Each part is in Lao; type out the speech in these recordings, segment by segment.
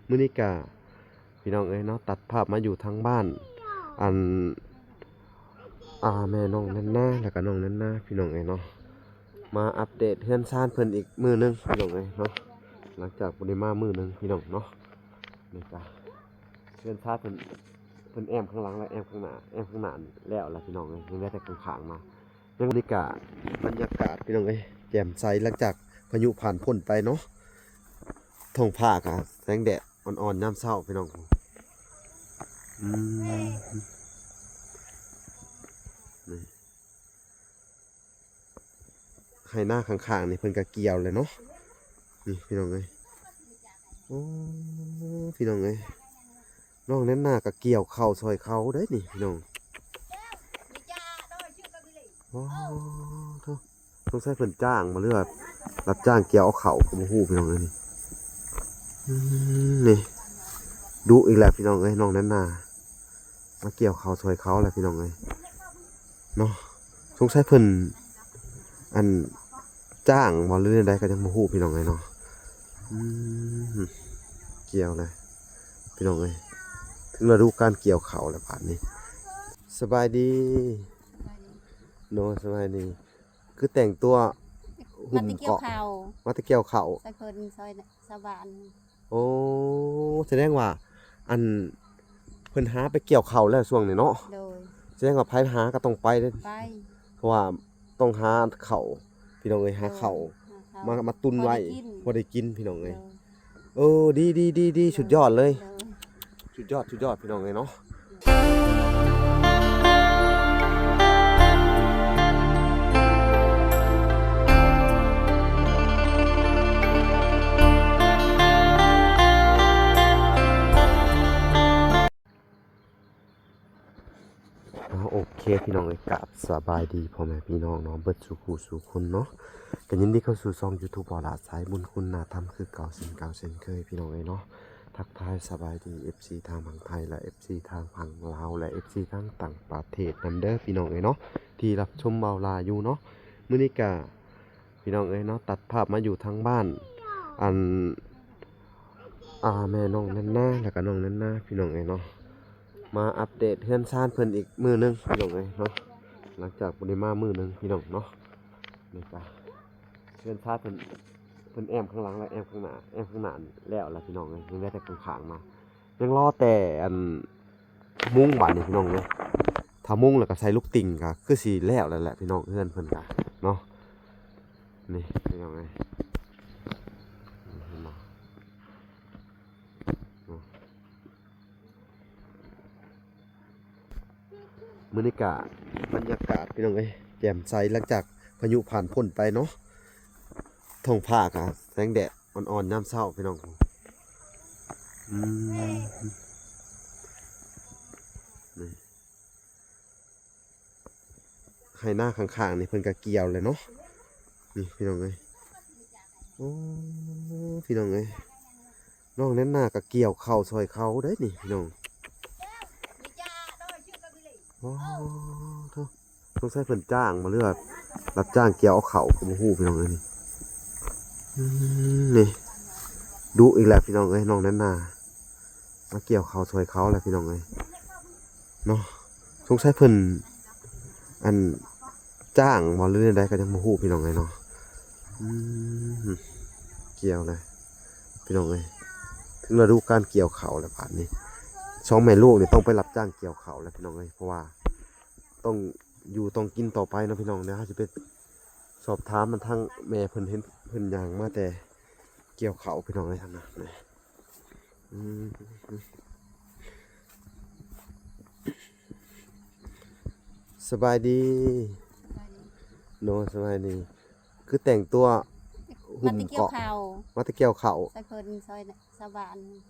ມື້ນີ້ກະ ພີ່ນ້ອງເອີຍເນາະ ຕັດພາບມາຢູ່ທາງບ້ານ ອັນ ອ່າ ແມ່ນ້ອງແນນນາ ແລ້ວກະນ້ອງແນນນາ ພີ່ນ້ອງເອີຍເນາະ ມາອັບເດດເຮືອນຊານເພິ່ນອີກມື້ໜຶ່ງ ພີ່ນ້ອງເອີຍເນາະ ຫຼັງຈາກບໍ່ໄດ້ມາມື້ໜຶ່ງ ພີ່ນ້ອງເນາະ. ນີ້ກະເຮືອນຊານເພິ່ນ ເພິ່ນແອ້ມຂ້າງຫຼັງ ແລະ ແອ້ມຂ້າງໜ້າ ແອ້ມຂ້າງໜ້ານີ້ແລ້ວລະ ພີ່ນ້ອງເອີຍ ຍັງເຫຼືອແຕ່ຂ້າງໆມາ. ຍັງ ນີ້ກະບັນຍາກາດ ພີ່ນ້ອງເອີຍ ແຈ່ມໃສ ຫຼັງຈາກພາຍຸຜ່ານພົ້ນໄປເນາະ ທ້ອງຟ້າກະແສງແດດອ່ອນໆຍາມເຊົ້າ ພີ່ນ້ອງ. ອືມ ນີ້ ໄຮ່ນາຂ້າງໆນີ້ເພິ່ນກະກ່ຽວແລ້ວເນາະ ນີ້ ພີ່ນ້ອງເອີຍ. ໂອ້ ພີ່ນ້ອງເອີຍ ນ້ອງແນນນາກະກ່ຽວເຂົ້າຊ່ອຍເຂົາໄດ໋ນີ້ ພີ່ນ້ອງ. ໂອ້ ໂທ້ ສົງໄສເພິ່ນຈ້າງບໍ່ ຫຼືວ່າຮັບຈ້າງກ່ຽວເອົາເຂົ້າກະບໍ່ຮູ້ ພີ່ນ້ອງເອີຍນີ້. ອືມ ນີ້ ດຸອີກແລ້ວ ພີ່ນ້ອງເອີຍ ນ້ອງແນນນາ ມາກ່ຽວເຂົ້າຊ່ອຍເຂົາແຫຼະ ພີ່ນ້ອງເອີຍເນາະ. ສົງໄສເພິ່ນ ອັນ ຈ້າງບໍ່ ຫຼືແນວໃດກະຍັງບໍ່ຮູ້ ພີ່ນ້ອງເອີຍເນາະ. ອືມ ກ່ຽວແລ້ວ ພີ່ນ້ອງເອີຍ ເຖິງລະດູການກ່ຽວເຂົ້າແລ້ວບາດນີ້. ສະບາຍດີ ສະບາຍດີ ໂດຍ ສະບາຍດີ. ຄືແຕ່ງຕົວຫຸ້ມເກາະ ມາແຕ່ກ່ຽວເຂົ້າ ມາແຕ່ກ່ຽວເຂົ້າ ຊ່ອຍເພິ່ນ ຊ່ອຍຊາວບ້ານ. ໂອ້ ສະແດງວ່າ ອັນ ເພິ່ນຫາໄປກ່ຽວເຂົ້າແລ້ວຊ່ວງນີ້ເນາະ. ໂດຍ ສະແດງວ່າໃຜຫາກະຕ້ອງໄປເດ້ ໄປ ເພາະວ່າຕ້ອງຫາເຂົ້າ ພີ່ນ້ອງເອີຍ ຫາເຂົ້າ ໂດຍ ຫາເຂົ້າ ມາ ມາຕຸນໄວ້ ພໍໄດ້ກິນ ພໍໄດ້ກິນ ພີ່ນ້ອງເອີຍ. ໂດຍ ເອີ ດີໆໆໆ ສຸດຍອດເລີຍ ໂດຍ ສຸດຍອດ ສຸດຍອດ ພີ່ນ້ອງເອີຍເນາະ. ເອົາ ໂອເຄ ພີ່ນ້ອງເອີຍ ກາບສະບາຍດີພໍ່ແມ່ພີ່ນ້ອງເນາະ ເບິດສູ່ຜູ້ສູ່ຄົນເນາະ. ກະຍິນດີເຂົ້າສູ່ຊ່ອງຢູທູບ ບໍ່ຫຼ້າ ສາຍບຸນຄຸນນາທຳ ຄືເກົ່າເຊັ່ນເກົ່າເຊັ່ນເຄີຍ ພີ່ນ້ອງເອີຍເນາະ. ທັກທາຍສະບາຍດີ ເອັຟຊີ ທາງຝັ່ງໄທ ແລະ ເອັຟຊີ ທາງຝັ່ງລາວ ແລະ ເອັຟຊີ ທາງຕ່າງປະເທດນຳເດີ ພີ່ນ້ອງເອີຍເນາະ ທີ່ຮັບຊົມເບົາລາຢູ່ເນາະ. ມື້ນີ້ກະ ພີ່ນ້ອງເອີຍເນາະ ຕັດພາບມາຢູ່ທາງບ້ານ ອັນ ອ່າ ແມ່ນ້ອງແນນນາ ແລ້ວກະນ້ອງແນນນາ ພີ່ນ້ອງເອີຍເນາະ ມາອັບເດດເຮືອນຊານເພິ່ນອີກມື້ໜຶ່ງ ພີ່ນ້ອງເອີຍເນາະ ຫຼັງຈາກບໍ່ໄດ້ມາມື້ໜຶ່ງ ພີ່ນ້ອງເນາະ. ນີ້ກະເຮືອນຊານເພິ່ນ ເພິ່ນແອ້ມຂ້າງຫຼັງ ແລະ ແອ້ມຂ້າງໜ້າ ແອ້ມຂ້າງໜ້ານີ້ແລ້ວລະ ພີ່ນ້ອງເອີຍ ຍັງເຫຼືອແຕ່ຂ້າງໆມາ. ຍັງລໍແຕ່ອັນມຸງບາດນີ້ ພີ່ນ້ອງເອີຍ ຖ້າມຸງແລ້ວກະໃສ່ລູກຕິ່ງກະຄືຊິແລ້ວແລ້ວແຫຼະ ພີ່ນ້ອງ ເຮືອນເພິ່ນກະເນາະ. ນີ້ ພີ່ນ້ອງເອີຍ ເຫັນບໍ່ ມື້ນີ້ກະບັນຍາກາດ ພີ່ນ້ອງເອີຍ ແຈ່ມໃສ ຫຼັງຈາກພາຍຸຜ່ານພົ້ນໄປເນາະ ທ້ອງຟ້າກະແສງແດດອ່ອນໆຍາມເຊົ້າ ພີ່ນ້ອງ. ອືມ ນີ້ ໄຮ່ນາຂ້າງໆນີ້ເພິ່ນກະກ່ຽວແລ້ວເນາະ ນີ້ ພີ່ນ້ອງເອີຍ. ໂອ້ ພີ່ນ້ອງເອີຍ ນ້ອງແນນນາກະກ່ຽວເຂົ້າຊ່ອຍເຂົາໄດ໋ນີ້ ພີ່ນ້ອງ. ໂອ້ ໂທ້ ສົງໄສເພິ່ນຈ້າງບໍ່ ຫຼືວ່າຮັບຈ້າງກ່ຽວເອົາເຂົ້າກະບໍ່ຮູ້ ພີ່ນ້ອງເອີຍນີ້. ອືມ ນີ້ ດຸອີກແລ້ວ ພີ່ນ້ອງເອີຍ ນ້ອງແນນນາ ມາກ່ຽວເຂົ້າຊ່ອຍເຂົາແຫຼະ ພີ່ນ້ອງເອີຍເນາະ. ສົງໄສເພິ່ນ ອັນ ຈ້າງບໍ່ ຫຼືແນວໃດກະຍັງບໍ່ຮູ້ ພີ່ນ້ອງເອີຍເນາະ. ອືມ ກ່ຽວແລ້ວ ພີ່ນ້ອງເອີຍ ເຖິງລະດູການກ່ຽວເຂົ້າແລ້ວບາດນີ້ ສອງແມ່ລູກນີ້ຕ້ອງໄປຮັບຈ້າງກ່ຽວເຂົ້າແລ້ວ ພີ່ນ້ອງເອີຍ ເພາະວ່າຕ້ອງຢູ່ຕ້ອງກິນຕໍ່ໄປເນາະ ພີ່ນ້ອງ. ດຽວເຮົາຊິໄປສອບຖາມນຳທາງແມ່ເພິ່ນ ເຫັນເພິ່ນຍ່າງມາແຕ່ກ່ຽວເຂົ້າ ພີ່ນ້ອງເອີຍ ທາງນັ້ນ. ອືມ ສະບາຍດີ ສະບາຍດີ ໂດຍ ສະບາຍດີ. ຄືແຕ່ງຕົວຫຸ້ມເກາະ ມາແຕ່ກ່ຽວເຂົ້າ ມາແຕ່ກ່ຽວເຂົ້າ ຊ່ອຍເພິ່ນ ຊ່ອຍຊາວບ້ານ.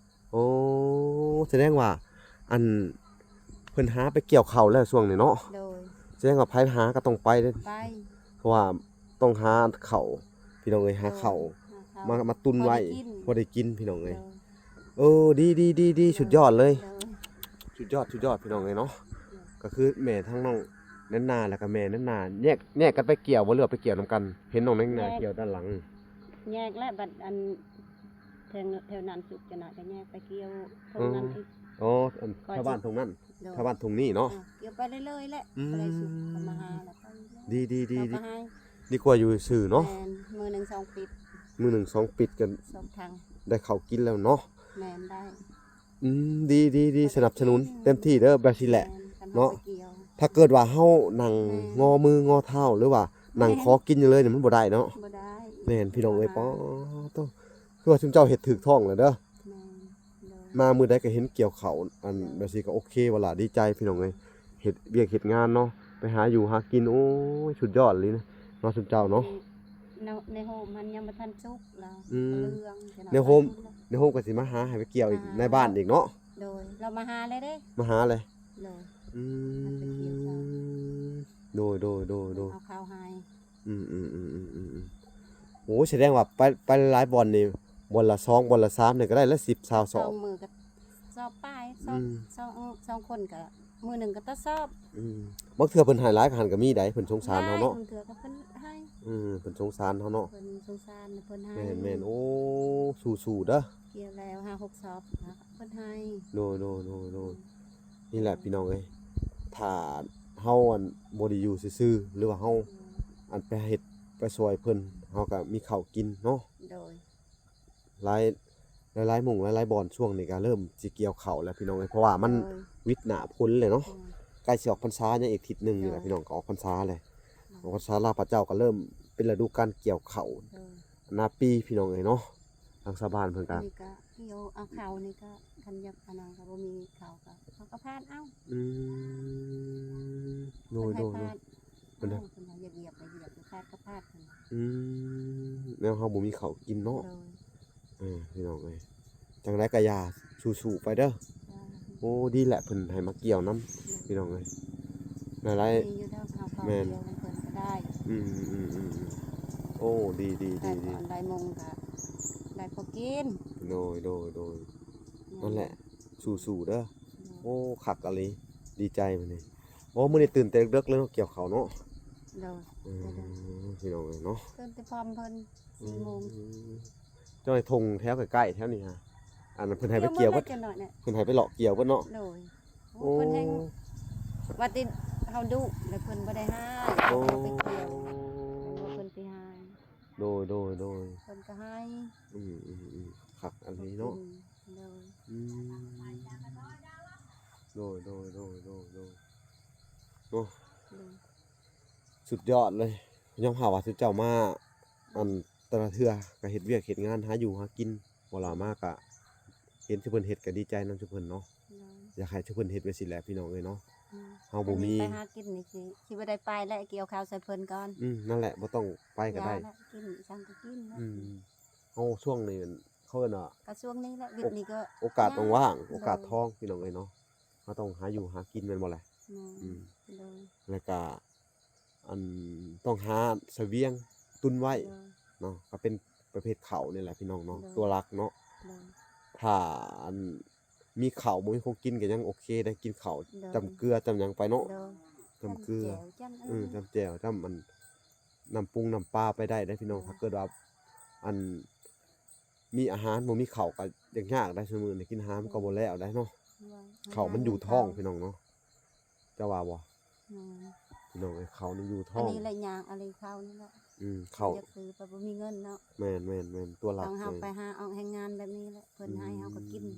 ໂອ້ ສະແດງວ່າ ອັນ ເພິ່ນຫາໄປກ່ຽວເຂົ້າແລ້ວຊ່ວງນີ້ເນາະ. ໂດຍ ສະແດງວ່າໃຜຫາກະຕ້ອງໄປເດ້ ໄປ ເພາະວ່າ ຕ້ອງຫາເຂົ້າ ພີ່ນ້ອງເອີຍ ຫາເຂົ້າ ໂດຍ ຫາເຂົ້າ ມາ ມາຕຸນໄວ້ ພໍໄດ້ກິນ ພໍໄດ້ກິນ ພີ່ນ້ອງເອີຍ. ໂດຍ ເອີ ດີໆໆໆ ສຸດຍອດເລີຍ ໂດຍ ສຸດຍອດ ສຸດຍອດ ພີ່ນ້ອງເອີຍເນາະ. ໂດຍ ກະຄືແມ່ທາງນ້ອງແນນນາ ແລ້ວກະແມ່ແນນນາ ແຍກ ແຍກກັນໄປກ່ຽວບໍ່ ຫຼືວ່າໄປກ່ຽວນຳກັນ? ເຫັນນ້ອງແນນນາ ແຍກ ກ່ຽວດ້ານຫຼັງ ແຍກແລ້ວ ບັດອັນ ແຖວ ແຖວນັ້ນສຸກຈະໜ້ອຍກໍແຍກໄປກ່ຽວທົ່ງນັ້ນອີກ. ອໍ ອັນ ຂ້ອຍ ແຖວບ້ານທົ່ງນັ້ນ ໂດຍ ແຖວບ້ານທົ່ງນີ້ເນາະ. ເອີ ກ່ຽວໄປເລື້ອຍໆແຫຼະ ອືມ ກໍໄດ້ສຸກກໍມາຫາແລ້ວ ດີ ດີ ດີ ເຂົາກໍໃຫ້ ດີກວ່າຢູ່ຊື່ເນາະ. ແມ່ນ ມື້ໜຶ່ງສອງປິດ ມື້ໜຶ່ງສອງປິດກໍ ສອງຖັງ ໄດ້ເຂົ້າກິນແລ້ວເນາະ. ແມ່ນ ໄດ້. ອືມ ດີ ດີ ດີ ສະໜັບສະໜູນເຕັມທີ່ເດີ ແບບຊີ້ແຫຼະ ແມ່ນ ຄັນ ເນາະ ເຮົາໄປກ່ຽວ ຖ້າເກີດວ່າເຮົານັ່ງ ແມ່ນ ງໍມືງໍເທົ້າ ຫຼືວ່ານັ່ງ ແມ່ນ ຂໍກິນຢູ່ເລີຍນີ້ ມັນບໍ່ໄດ້ເນາະ. ບໍ່ໄດ້ ແມ່ນ ພີ່ນ້ອງເອີຍ ປາໂຕ ຄືວ່າຊຸມເຈົ້າເຮັດຖືກທ້ອງແລ້ວເດີ. ແມ່ນ ໂດຍ ມາມື້ໃດກໍເຫັນກ່ຽວເຂົ້າ ອັນ ໂດຍ ແບບຊີ້ກໍໂອເຄວ່າລະ ດີໃຈ ພີ່ນ້ອງເອີຍ. ເຮັດວຽກເຮັດງານເນາະ ໄປຫາຢູ່ຫາກິນ ໂອ້ຍ ສຸດຍອດອີ່ຫຼີນະເນາະ ຊຸມເຈົ້າເນາະ. ໃນ ໃນໂຮມຫັ້ນຍັງບໍ່ທັນສຸກລະ ອືມ ເຫຼືອງ ໃນໂຮມ ໃນໂຮມກໍຊິມາຫາໃຫ້ໄປກ່ຽວອີກ ໃນບ້ານອີກເນາະ. ໂດຍ ລາວມາຫາແລ້ວເດ້ ມາຫາແລ້ວ. ໂດຍ ອືມ ມາໄປກ່ຽວເຂົ້າ ໂດຍ ໂດຍ ໂດຍ ໂດຍ ເອົາເຂົ້າໃຫ້. ອືມໆໆໆໆ ໂອ້ ສະແດງວ່າໄປ ໄປຫຼາຍບ່ອນນີ້ ບ່ອນລະສອງ ບ່ອນລະສາມນີ້ກໍໄດ້ລະສິບ ຊາວສອບ ສອງມື້ກໍສອບປາຍ ສອງ ອືມ ສອງ ສອງຄົນກໍມື້ໜຶ່ງກໍຕະສອບ. ອືມ ບາງເທື່ອເພິ່ນໃຫ້ຫຼາຍກໍຫັ້ນກໍມີໃດ໋ ເພິ່ນສົງສານເຮົາເນາະ. ບາງເທື່ອກໍເພິ່ນໃຫ້ ອືມ ເພິ່ນສົງສານເຮົາເນາະ ເພິ່ນສົງສານ ເພິ່ນໃຫ້. ແມ່ນໆ ໂອ້ ສູ້ໆເດີ ກ່ຽວແລ້ວຫ້າຫົກສອບ ເພິ່ນໃຫ້. ໂດຍ ໂດຍ ໂດຍ ໂດຍ ອືມ ນີ້ແຫຼະ ພີ່ນ້ອງເອີຍ ຖ້າເຮົາ ອັນ ບໍ່ໄດ້ຢູ່ຊື່ໆ ຫຼືວ່າເຮົາ ອືມ ອັນ ໄປເຮັດໄປຊ່ວຍເພິ່ນ ເຮົາກໍມີເຂົ້າກິນເນາະ. ໂດຍ ຫຼາຍ ຫຼາຍໆໝ່ອງ ຫຼາຍໆບ່ອນ ຊ່ວງນີ້ກໍເລີ່ມຊິກ່ຽວເຂົ້າແລ້ວ ພີ່ນ້ອງເອີຍ ເພາະວ່າມັນ ໂດຍ ວິດໜ້າຝົນແລ້ວເນາະ. ອືມ ໃກ້ຊິອອກພັນສາ ຍັງອີກທິດໜຶ່ງນີ້ແຫຼະ ໂດຍ ພີ່ນ້ອງ ກໍອອກພັນສາແລ້ວ. ໂດຍ ອອກພັນສາ ລາວພະເຈົ້າກໍເລີ່ມເປັນລະດູການກ່ຽວເຂົ້າ ໂດຍ ນາປີ ພີ່ນ້ອງເອີຍເນາະ. ທາງຊາວບ້ານເພິ່ນກໍ ນີ້ກໍກ່ຽວເອົາເຂົ້ານີ້ກໍ ຄັນຢາກອັນນັ້ນກໍບໍ່ມີເຂົ້າກໍ ເຂົາກໍພາດເອົາ. ອືມ ໂດຍ ໂດຍ ໂດຍ ເພິ່ນໃຫ້ພາດ ເພິ່ນ ເອົາ ເພິ່ນວ່າຢາກຢຽບກໍຢຽບ ຢາກພາດກໍພາດ ເພິ່ນວ່າ. ອືມ ແນວເຮົາບໍ່ມີເຂົ້າກິນເນາະ. ໂດຍ ເອີ ພີ່ນ້ອງເອີຍ ຈັ່ງໃດກໍຢ່າ ສູ້ໆໄປເດີ. ຈ້າ ໂອ້ ດີແຫຼະ ເພິ່ນໃຫ້ມາກ່ຽວນຳ ໂດຍ ພີ່ນ້ອງເອີຍ ຫຼາຍໆ ດີຢູ່ດອກ ເຮົາເວົ້າ ແມ່ນ ກ່ຽວນຳເພິ່ນກໍໄດ້. ອືມໆໆໆ ໂອ້ ດີໆໆໆ ໄດ້ໝ່ອງກໍໄດ້ພໍກິນ. ໂດຍ ໂດຍ ໂດຍ ແມ່ນ ນັ້ນແຫຼະ ສູ້ໆເດີ. ໂດຍ ໂອ້ ຄັກອີ່ຫຼີ ດີໃຈມື້ນີ້. ໂອ້ ມື້ນີ້ຕື່ນແຕ່ເດິກໆເລີຍເນາະ ກ່ຽວເຂົ້າເນາະ. ໂດຍ ອືມ ພີ່ນ້ອງເອີຍເນາະ ຕື່ນແຕ່ພ້ອມເພິ່ນ ອືມ ສີ່ໂມງ. ເຈົ້າໃຫ້ທົ່ງແຖວໃກ້ໆແຖວນີ້ຫາ ອັນນັ້ນເພິ່ນໃຫ້ໄປກ່ຽວເບິດ ກ່ຽວໝົດແລ້ວຈັກໜ້ອຍນີ້ ເພິ່ນໃຫ້ໄປເລາະກ່ຽວເບິດເນາະ. ໂດຍ ໂອ້ ໂອ້ ເພິ່ນແຮງວ່າຕິເຮົາດຸ ແລ້ວເພິ່ນບໍ່ໄດ້ໃຫ້ ໂອ້ ເອົາໄປກ່ຽວ ເພິ່ນບໍ່ ເພິ່ນຊິໃຫ້. ໂດຍ ໂດຍ ໂດຍ ເພິ່ນກໍໃຫ້. ອືມໆໆ ຄັກອັນນີ້ເນາະ. ໂດຍ ອືມ ໂດຍ ໂດຍ ໂດຍ ໂດຍ ໂດຍ ໂອ້ ໂດຍ ສຸດຍອດເລີຍ. ຍອມຮັບວ່າຊຸມເຈົ້າມາ ອັນ ແຕ່ລະເທື່ອກໍເຮັດວຽກເຮັດງານ ຫາຢູ່ຫາກິນ ບໍ່ລະມາກໍເຫັນຊຸມເພິ່ນເຮັດກໍດີໃຈນຳຊຸມເພິ່ນເນາະ. ໂດຍ ຢາກໃຫ້ຊຸມເພິ່ນເຮັດໄວ້ຊີ້ແຫຼະ ພີ່ນ້ອງເອີຍເນາະ. ອືມ ເຮົາບໍ່ມີ ໄປຫາກິນນີ້ຊິ ຊິບໍ່ໄດ້ໄປແຫຼະ ກ່ຽວເຂົ້າໃສ່ເພິ່ນກ່ອນ. ອືມ ນັ້ນແຫຼະ ບໍ່ຕ້ອງໄປກໍໄດ້ ກິນສັງກໍກິນ. ອືມ ເຮົາຊ່ວງນີ້ເຂົາເອີ້ນວ່າ ກໍຊ່ວງນີ້ແຫຼະ ວິກນີ້ກໍ ໂອກາດວ່າງໆ ໂອກາດທອງ ພີ່ນ້ອງເອີຍເນາະ. ເຮົາຕ້ອງຫາຢູ່ຫາກິນແມ່ນບໍ່ລະ? ແມ່ນ ອືມ ໂດຍ ແລ້ວກະ ອັນ ຕ້ອງຫາສະບຽງຕຸນໄວ້ ໂດຍ ເນາະ ກໍເປັນປະເພດເຂົ້ານີ້ແຫຼະ ພີ່ນ້ອງເນາະ ໂດຍ ຕົວຫຼັກເນາະ. ໂດຍ ຖ້າ ອັນ ມີເຂົ້າ ບໍ່ມີຂອງກິນກໍຍັງໂອເຄ ໄດ້ກິນເຂົ້າ ໂດຍ ຈ້ຳເກືອຈ້ຳຫຍັງໄປເນາະ. ໂດຍ ຈ້ຳເກືອ ຈ້ຳແຈ່ວ ຈ້ຳ ເອີ ອືມ ຈ້ຳແຈ່ວ ຈ້ຳ ອັນ ນ້ຳປຸງນ້ຳປາໄປໄດ້ເດ້ ພີ່ນ້ອງ. ໂດຍ ຖ້າເກີດວ່າ ອັນ ມີອາຫານ ບໍ່ມີເຂົ້າກໍຍາກໆໄດ໋ ຊຸມື້ນີ້ກິນອາຫານມັນກໍບໍ່ແລ້ວໄດ໋ເນາະ. ໂດຍ ເຂົ້າມັນຢູ່ທ້ອງ ພີ່ນ້ອງເນາະ ເຈົ້າວ່າບໍ່? ແມ່ນ ພີ່ນ້ອງເອີຍ ເຂົ້ານີ້ຢູ່ທ້ອງ. ອັນນີ້ແຫຼະ ຍ່າງອາລີເຂົ້ານີ້ແຫຼະ. ອືມ ເຂົ້າຢາກຊື້ກໍບໍ່ມີເງິນເນາະ. ແມ່ນໆໆ ຕົວຫຼັກ ຕ້ອງເຮົາໄປຫາອອກແຮງງານແບບນີ້ແຫຼະ ເພິ່ນໃຫ້ເຮົາກໍກິນ. ອືມ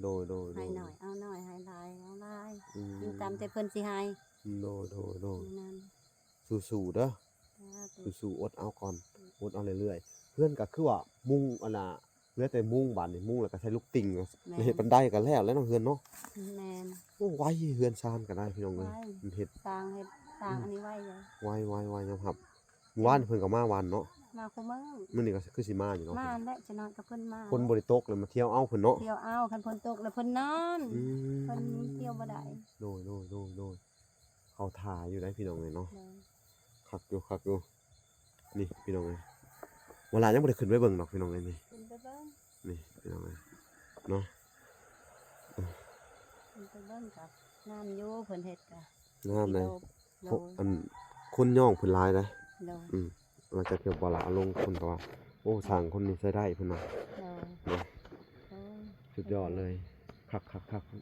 ໂດຍໆໆ ໃຫ້ໜ້ອຍເອົາໜ້ອຍ ໃຫ້ຫຼາຍເອົາຫຼາຍ. ອືມ ກິນຕາມແຕ່ເພິ່ນຊິໃຫ້. ໂດຍໆໆ ນັ້ນ ສູ້ໆເດີ. ສາທຸ ສູ້ໆ ອົດເອົາກ່ອນ ອົດເອົາເລື້ອຍໆ. ເຮືອນກໍຄືວ່າມຸງ ອັນນ່າ ເຫຼືອແຕ່ມຸງ ບາດນີ້ມຸງແລ້ວກໍໃສ່ລູກຕິ່ງ ແມ່ນ ເຮັດບັນໄດກໍແລ້ວແຫຼະເນາະ ເຮືອນເນາະ. ແມ່ນ ໂອ້ ໄວ ເຮືອນຊານກໍໄດ້ ພີ່ນ້ອງເອີຍ ໄວ ມັນເຮັດ ສ້າງເຮັດສ້າງ ອືມ ອັນນີ້ໄວເລີຍ ໄວໆໆ ຍອມຮັບ. ມື້ວານເພິ່ນກໍມາວັນເນາະ ມາຄູ່ມື້ ມື້ນີ້ກໍຄືຊິມາຢູ່ເນາະ. ມາແຫຼະ ຈະນອນກັບເພິ່ນມາ ຝົນບໍ່ໄດ້ຕົກແລ້ວມາທ່ຽວເອົາເພິ່ນເນາະ. ທ່ຽວເອົາ ຄັນຝົນຕົກແລ້ວເພິ່ນນອນ. ອືມ ເພິ່ນທ່ຽວບໍ່ໄດ້. ໂດຍໆໆໆ ເຂົາຖ້າຢູ່ໄດ໋ ພີ່ນ້ອງເອີຍເນາະ. ໂດຍ ຄັກຢູ່ ຄັກຢູ່. ນີ້ພີ່ນ້ອງເອີຍ ເວລາຍັງບໍ່ໄດ້ຂຶ້ນໄປເບິ່ງດອກ ພີ່ນ້ອງເອີຍ. ນີ້ ຂຶ້ນໄປເບິ່ງ ນີ້ພີ່ນ້ອງເອີຍເນາະ. ເອີ ຂຶ້ນໄປເບິ່ງກໍງາມຢູ່ ເພິ່ນເຮັດກໍງາມເດ້. ໂດຍ ອັນຄົນຍ້ອງເພິ່ນຫຼາຍເດ້. ໂດຍ ອືມ ຫຼັງຈາກທີ່ບໍ່ລະເອົາລົງ ເພິ່ນກໍວ່າ ໂອ້ ຊ່າງຄົນນີ້ໃຊ້ໄດ້ ເພິ່ນວ່າ. ໂດຍ ເນາະ ຍອດເລີຍ ຄັກໆ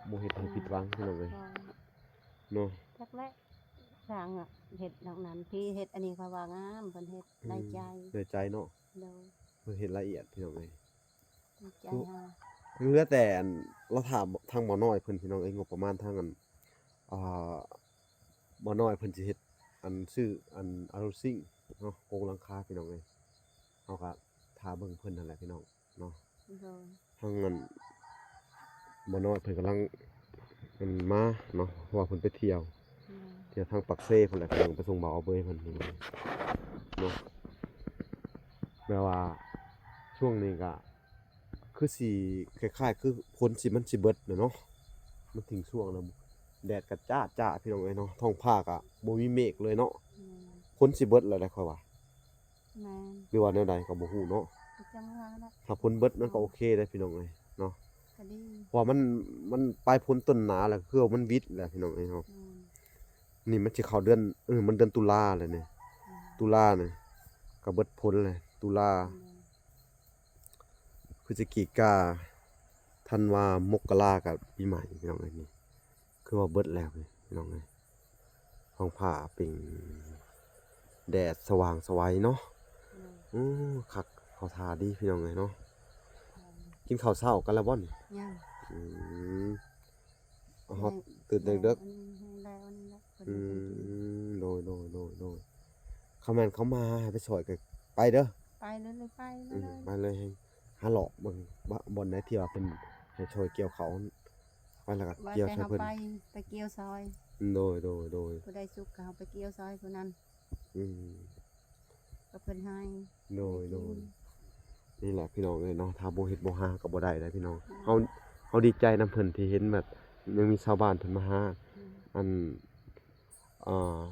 ໆ ບໍ່ເຮັດໃຫ້ຜິດຫວັງພີ່ນ້ອງເອີຍ ເນາະ. ຈັກແຫຼະ ຊ່າງເຮັດດອກນັ້ນ ພີ່ເຮັດອັນນີ້ເຂົາວ່າງາມ ເພິ່ນເຮັດ ອືມ ໄດ້ໃຈ ໄດ້ໃຈເນາະ ໂດຍ ເພິ່ນເຮັດລະອຽດພີ່ນ້ອງເອີຍ ໄດ້ໃຈເຮົາ ຍັງເຫຼືອແຕ່ອັນ ລະຖ້າທາງໝໍນ້ອຍເພິ່ນພີ່ນ້ອງເອີຍ ງົບປະມານທາງອັນ ອ່າ ໝໍນ້ອຍເພິ່ນຊິເຮັດອັນ ຊື້ອັນອາລູຊິງເນາະ ໂຄງຫຼັງຄາພີ່ນ້ອງເອີຍ ເຮົາກະຖ້າເບິ່ງເພິ່ນຫັ້ນແຫຼະພີ່ນ້ອງເນາະ ໂດຍ ທາງອັນໝໍນ້ອຍເພິ່ນກຳລັງ ອັນ ມາເນາະ ເພາະວ່າເພິ່ນໄປທ່ຽວ ໂດຍ ທ່ຽວທາງປາກເຊພຸ້ນແຫຼະ ເພິ່ນໄປສົ່ງບ່າວເບີຍເພິ່ນເນາະ ແບບວ່າຊ່ວງນີ້ກະ ຄືຊິຄ້າຍໆ ຄືຝົນຊິ ມັນຊິເບິດແລ້ວເນາະ ມັນຖິງຊ່ວງແລ້ວ ແດດກະຈ້າໆ ພີ່ນ້ອງເອີຍເນາະ ທ້ອງຟ້າກະບໍ່ມີເມກເລີຍເນາະ ແມ່ນ ຝົນຊິເບິດແລ້ວໄດ໋ຂ້ອຍວ່າ ແມ່ນ ຫຼືວ່າແນວໃດກະບໍ່ຮູ້ເນາະ ກະຈັ່ງວ່າແຫຼະ ຖ້າຝົນເບິດມັນກະໂອເຄເດ້ພີ່ນ້ອງເອີຍເນາະ ກະດີ ເພາະວ່າມັນ ມັນປາຍຝົນຕົ້ນໜາແລ້ວ ຄືວ່າມັນຫວິດແລ້ວພີ່ນ້ອງເອີຍເນາະ ແມ່ນ ນີ້ມັນຊິເຂົ້າເດືອນ ເອີ ມັນເດືອນຕຸລາແລ້ວນີ້ ອືມ ຕຸລານີ້ກະເບິດຝົນແລ້ວ ຕຸລາ ແມ່ນ ພຶສຈິກາ ທັນວາ ມົກກະລາກະປີໃໝ່ພີ່ນ້ອງເອີຍ ນີ້ຄືວ່າເບິດແລ້ວພີ່ນ້ອງເອີຍ ທ້ອງຟ້າເປັ່ງ ແດດສະຫວ່າງສະໄຫວເນາະ ໂອ້ ຄັກ ເຂົ້າທ່າດີພີ່ນ້ອງເອີຍເນາະ ກິນເຂົ້າເຊົ້າກັນແລ້ວບໍ່ນີ້? ຍັງ ອືມ ເຮົາຕື່ນເດິກໆ ອືມ ໂດຍໆໆໆ ຄັນແມ່ນເຂົາມາໃຫ້ໄປຊ່ອຍກະໄປເດີ ໄປເລີຍ ໄປເລີຍ ອືມ ໄປເລີຍ ຫາເລາະເບິ່ງ ບ່ອນໃດທີ່ວ່າເພິ່ນໃຫ້ຊ່ອຍກ່ຽວເຂົ້າ ໄປແລ້ວກະກ່ຽວຊ່ອຍເພິ່ນ ໄປ ໄປກ່ຽວຊ່ອຍ ໂດຍໆໆ ຜູ້ໃດສຸກກະເຮົາໄປກ່ຽວຊ່ອຍຜູ້ນັ້ນ ອືມ ກະເພິ່ນໃຫ້ ໂດຍໆ ນີ້ແຫຼະພີ່ນ້ອງເອີຍເນາະ ຖ້າບໍ່ເຮັດບໍ່ຫາກະບໍ່ໄດ້ເດ້ພີ່ນ້ອງ ອືມ ເຮົາ ເຮົາດີໃຈນຳເພິ່ນທີ່ເຫັນແບບຍັງມີຊາວບ້ານເພິ່ນມາຫາ ອືມ ອັນ ອ່າ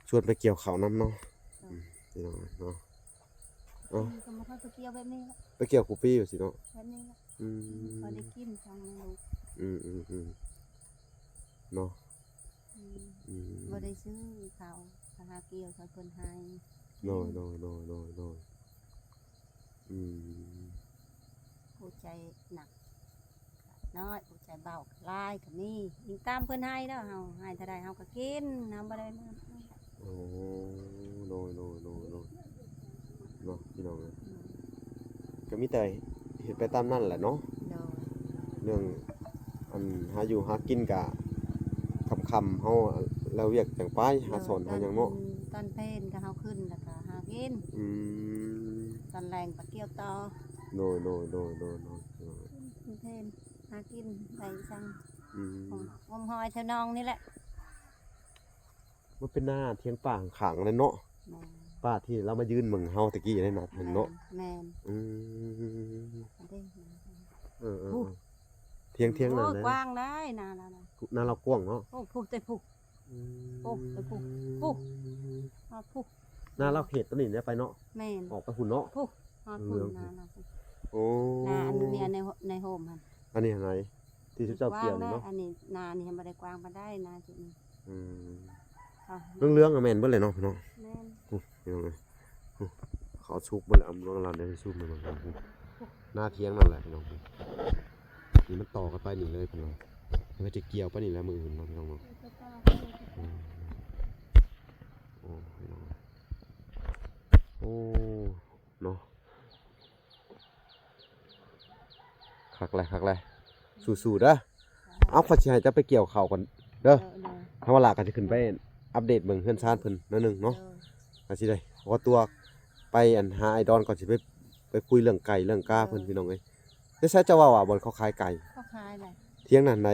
ຊວນໄປກ່ຽວເຂົ້ານຳເນາະ ໂດຍ ອືມ ພີ່ນ້ອງເນາະ ເອົ້າ ກະບໍ່ຄ່ອຍໄປກ່ຽວແບບນີ້ລະ ໄປກ່ຽວຄູ່ປີວ່າຊີ້ເນາະ ແບບນີ້ລະ ອືມ ພໍໄດ້ກິນຂອງແມ່ລູກ ອືມໆໆ ເນາະ ອືມ ອືມ ບໍ່ໄດ້ຊື້ເຂົ້າ ໄປຫາກ່ຽວເຂົາເພິ່ນໃຫ້ ໂດຍໆໆໆ ອືມ ຜູ້ໃຈໜັກໜ້ອຍ ຜູ້ໃຈເບົາຫຼາຍກະມີ ອີງຕາມເພິ່ນໃຫ້ເນາະ ເຮົາໃຫ້ເທົ່າໃດເຮົາກະກິນ ເຮົາບໍ່ໄດ້ມາ ໂອ້ ໂດຍໆໆ ເນາະ ພີ່ນ້ອງເອີຍ ອືມ ກະມີແຕ່ເຮັດໄປຕາມນັ້ນແຫຼະເນາະ ໂດຍ ເລື່ອງອັນຫາຢູ່ຫາກິນກະຄ່ຳໆ ເຮົາແລ້ວວຽກຈັ່ງໄປ ຫາສອນຫາຫຍັງເນາະ ຕອນເພນກະເຮົາຂຶ້ນແລ້ວກະຫາກິນ ອືມ ຕອນແລງກະກ່ຽວຕໍ່ ໂດຍໆໆໆ ຕອນເພນຫາກິນໄດ້ຈັ່ງ ອືມ ງົມຫອຍແຖວໜອງນີ້ແຫຼະ ມັນເປັນນາຖຽງປ່າຂ້າງໆ ນັ້ນເນາະ ແມ່ນ ປ່າທີ່ລາວມາຢືນເບິ່ງເຮົາຕະກີ້ນັ້ນນະ ແມ່ນ ເຫັນເນາະ ແມ່ນ ອືມ ອັນເດ້ ເອີໆ ໂອ້ ຖຽງ ຖຽງນັ້ນ ໂອ້ ກວ້າງໄດ໋ ນາລາວນະ ນາລາວກວ້າງເນາະ ໂອ້ ພຸ້ນແຕ່ພຸ້ນ ອືມ ໂອ້ ແຕ່ພຸ້ນ ພຸ້ນ ຮອດພຸ້ນ ນາລາວເຂດໂຕນີ້ໄດ້ໄປເນາະ ແມ່ນ ອອກໄປພຸ້ນເນາະ ພຸ້ນ ຮອດພຸ້ນ ເອີ ນາລາວ ໂອ້ ນາອັນນີ້ ໃນ ໃນໂຮມຫັ້ນ ອັນນີ້ຫັ້ນໃດ ທີ່ເຈົ້າກ່ຽວນີ້ເນາະ ອັນນີ້ນານີ້ບໍ່ໄດ້ກວ້າງປານໃດ ນາຈຸດນີ້ ອືມ ເຫຼືອງໆ ແມ່ນເບິດເລີຍເນາະ ພີ່ນ້ອງ ແມ່ນ ໂອ້ ພີ່ນ້ອງເອີຍ ໂອ້ ເຂົາສຸກເບິດແລ້ວ ເອົາມາລາວໄດ້ສຸກເບິດແລ້ວ ນາຖຽງນັ້ນແຫຼະ ພີ່ນ້ອງ ນີ້ມັນຕໍ່ກັນໄປນີ້ເລີຍ ພີ່ນ້ອງ ເພິ່ນຈະກ່ຽວໄປນີ້ແຫຼະມື້ອື່ນເນາະ ພີ່ນ້ອງເນາະ ອືມ ໂອ້ ພີ່ນ້ອງ ໂອ້ ເນາະ ຄັກແຫຼະ ຄັກແຫຼະ ສູ້ໆ ເດີ ເອົາ ຂ້ອຍຊິໃຫ້ເຈົ້າໄປກ່ຽວເຂົ້າກ່ອນເດີ ເອີ ເອີ ທາງວ່າຫຼ້າກະຊິຂຶ້ນໄປອັບເດດເບິ່ງເຮືອນຊານເພິ່ນໜ້ອຍໜຶ່ງເນາະ ເອີ ກະຊິໄດ້ຂໍຕົວໄປ ອັນ ຫາອ້າຍດອນກ່ອນ ຊິໄປ ໄປຄຸຍເລື່ອງໄກ່ເລື່ອງກາເພິ່ນ ເອີ ພີ່ນ້ອງເອີຍ ແຕ່ໃສເຈົ້າເວົ້າວ່າບ່ອນເຂົາຂາຍໄກ່ ເຂົາຂາຍແຫຼະ ຖຽງນັ້ນໃດ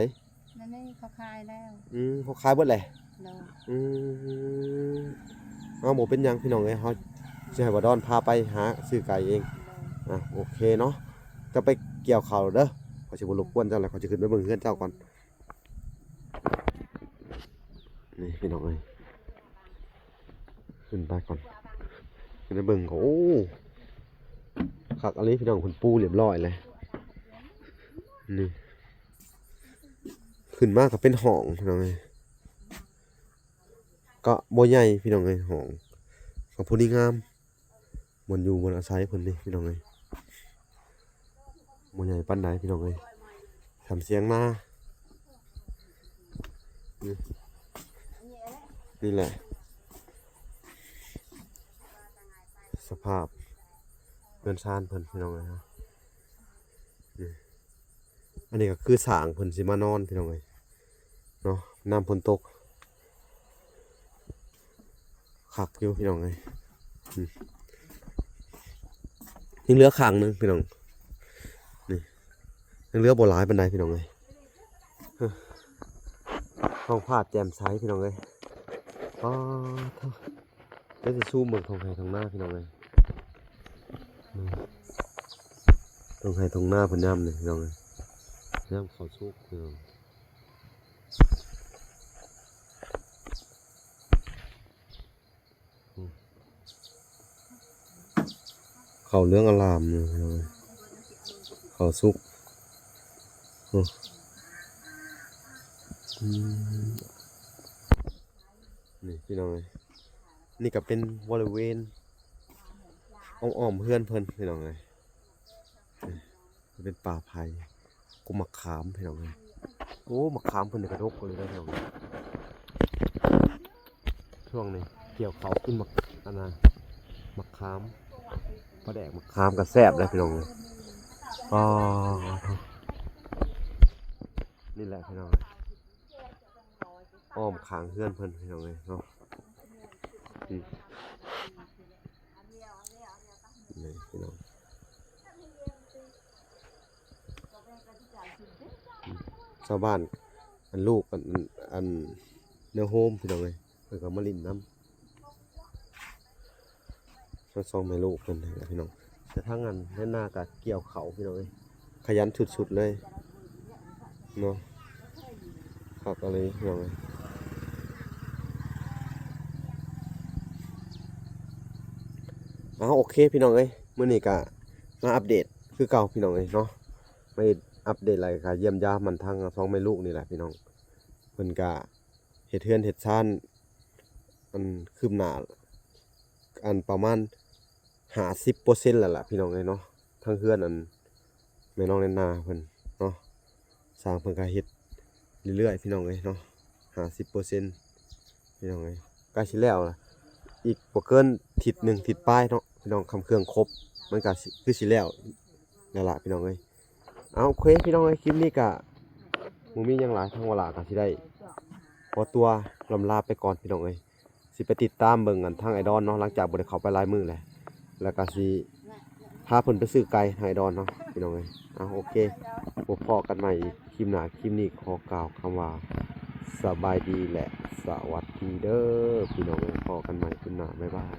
ນັ້ນນີ້ເຂົາຂາຍແລ້ວ ອືມ ເຂົາຂາຍເບິດແຫຼະ ໂດຍ ອືມ ເອົາ ບໍ່ເປັນຫຍັງພີ່ນ້ອງເອີຍ ເຮົາຊິໃຫ້ບ່າວດອນພາໄປຫາຊື້ໄກ່ເອງ ໂດຍ ອ່ະ ໂອເຄເນາະ ຈະໄປກ່ຽວເຂົ້າເດີ ຂ້ອຍຊິບໍ່ລົບກວນເຈົ້າແຫຼະ ຂ້ອຍຊິຂຶ້ນໄປເບິ່ງເຮືອນເຈົ້າກ່ອນ ນີ້ພີ່ນ້ອງເອີຍ ຂຶ້ນໄປກ່ອນ ຂຶ້ນໄປເບິ່ງກ່ອນ ໂອ້ ຄັກອີ່ຫຼີພີ່ນ້ອງ ເພິ່ນປູຮຽບຮ້ອຍແລ້ວ ນີ້ ຂຶ້ນມາກະເປັນຫ້ອງພີ່ນ້ອງເອີຍ ກະບໍ່ໃຫຍ່ພີ່ນ້ອງເອີຍ ຫ້ອງກະພໍດີງາມ ບ່ອນຢູ່ບ່ອນອາໄສເພິ່ນນີ້ພີ່ນ້ອງເອີຍ ບໍ່ໃຫຍ່ປານໃດພີ່ນ້ອງເອີຍ ສ່ຳສຽງນາ. ນີ້ ນີ້ແຫຼະ ສະພາບເຮືອນຊານເພິ່ນພີ່ນ້ອງເອີຍ. ນີ້ ອັນນີ້ກໍຄືສ້າງເພິ່ນຊິມານອນພີ່ນ້ອງເອີຍເນາະ ຍາມຝົນຕົກ. ຄັກຢູ່ພີ່ນ້ອງເອີຍ ອືມ ຍັງເຫຼືອຂ້າງໜຶ່ງພີ່ນ້ອງ ນີ້ ຍັງເຫຼືອບໍ່ຫຼາຍປານໃດພີ່ນ້ອງເອີຍ. ເອີ ທ້ອງຟ້າແຈ່ມໃສພີ່ນ້ອງເອີຍ ປາດໂທ້ ເດີຊິຊູມເບິ່ງທົ່ງໄຮ່ທົ່ງນາພີ່ນ້ອງເອີຍ ອືມ ທົ່ງໄຮ່ທົ່ງນາເພິ່ນຍາມນີ້ພີ່ນ້ອງເອີຍ ຍາມເຂົ້າສຸກພີ່ນ້ອງ. ເຂົ້າເຫຼືອງອາລາມຢູ່ພີ່ນ້ອງເອີຍ ເຂົ້າສຸກ ອືມ ນີ້ພີ່ນ້ອງເອີຍ ນີ້ກໍເປັນບໍລິເວນອ້ອມໆເຮືອນເພິ່ນພີ່ນ້ອງເອີຍ. ເປັນປ່າໄຜ່ ກົກໝາກຂາມພີ່ນ້ອງເອີຍ ໂອ້ ໝາກຂາມເພິ່ນນີ້ກະດົກເລີຍນະພີ່ນ້ອງ ຊ່ວງນີ້ກ່ຽວເຂົ້າກິນໝາກ ອັນນະ ໝາກຂາມ ປາແດກໝາກຂາມກະແຊບເດ້ພີ່ນ້ອງເອີຍ. ອໍ ນີ້ແຫຼະພີ່ນ້ອງເອີຍ ອ້ອມຂ້າງເຮືອນເພິ່ນພີ່ນ້ອງເອີຍເນາະ ອືມ ນີ້ພີ່ນ້ອງ ຊາວບ້ານ ອັນລູກ ອັນ ອັນ ແນວໂຮມພີ່ນ້ອງເອີຍ ເພິ່ນກໍມາຫຼິ້ນນຳ ທັງສອງແມ່ລູກເພິ່ນຫັ້ນແຫຼະພີ່ນ້ອງ. ແຕ່ທາງອັນໃນນາກໍກ່ຽວເຂົ້າພີ່ນ້ອງເອີຍ ຂະຫຍັນສຸດໆເລີຍເນາະ ຄັກອີ່ຫຼີພີ່ນ້ອງເອີຍ. ເອົາ ໂອເຄພີ່ນ້ອງເອີຍ ມື້ນີ້ກໍມາອັບເດດຄືເກົ່າພີ່ນ້ອງເອີຍເນາະ ມາອັບເດດ ແລ້ວກໍຢ້ຽມຢາມມັນທັງສອງແມ່ລູກນີ້ແຫຼະພີ່ນ້ອງ. ເພິ່ນກະເຮັດເຮືອນເຮັດຊານ ອັນ ຄືບໜ້າ ອັນ ປະມານຫ້າສິບເປີເຊັນແລ້ວລະພີ່ນ້ອງເອີຍເນາະ. ທາງເຮືອນ ອັນ ແມ່ນ້ອງແນນນາເພິ່ນເນາະ ຊ່າງເພິ່ນກະເຮັດເລື້ອຍໆພີ່ນ້ອງເອີຍເນາະ ຫ້າສິບເປີເຊັນພີ່ນ້ອງເອີຍ. ໃກ້ຊິແລ້ວລະ ອີກບໍ່ເກີນທິດໜຶ່ງທິດປາຍເນາະພີ່ນ້ອງ ຄັນເຄື່ອງຄົບ ມັນກະຊິ ຄືຊິແລ້ວແລ້ວລະພີ່ນ້ອງເອີຍ. ເອົາ ໂອເຄພີ່ນ້ອງເອີຍ ຄລິບນີ້ກະບໍ່ມີຫຍັງຫຼາຍ ທາງວາລາກະຊິໄດ້ຂໍຕົວລ່ຳລາໄປກ່ອນພີ່ນ້ອງເອີຍ. ຊິໄປຕິດຕາມເບິ່ງກັນທາງໄອດອນເນາະ ຫຼັງຈາກບໍ່ໄດ້ເຂົ້າໄປຫຼາຍມື້ແລ້ວ ແລ້ວກະຊິພາເພິ່ນໄປຊື້ໄກ່ທາງໄອດອນເນາະພີ່ນ້ອງເອີຍ. ເອົາ ໂອເຄ ພົບພໍ້ກັນໃໝ່ອີກຄລິບໜ້າ ຄລິບນີ້ຂໍກ່າວຄຳວ່າ ສະບາຍດີ ແລະ ສະຫວັດດີເດີພີ່ນ້ອງເອີຍ. ພໍ້ກັນໃໝ່ຄລິບໜ້າ ບາຍບາຍ.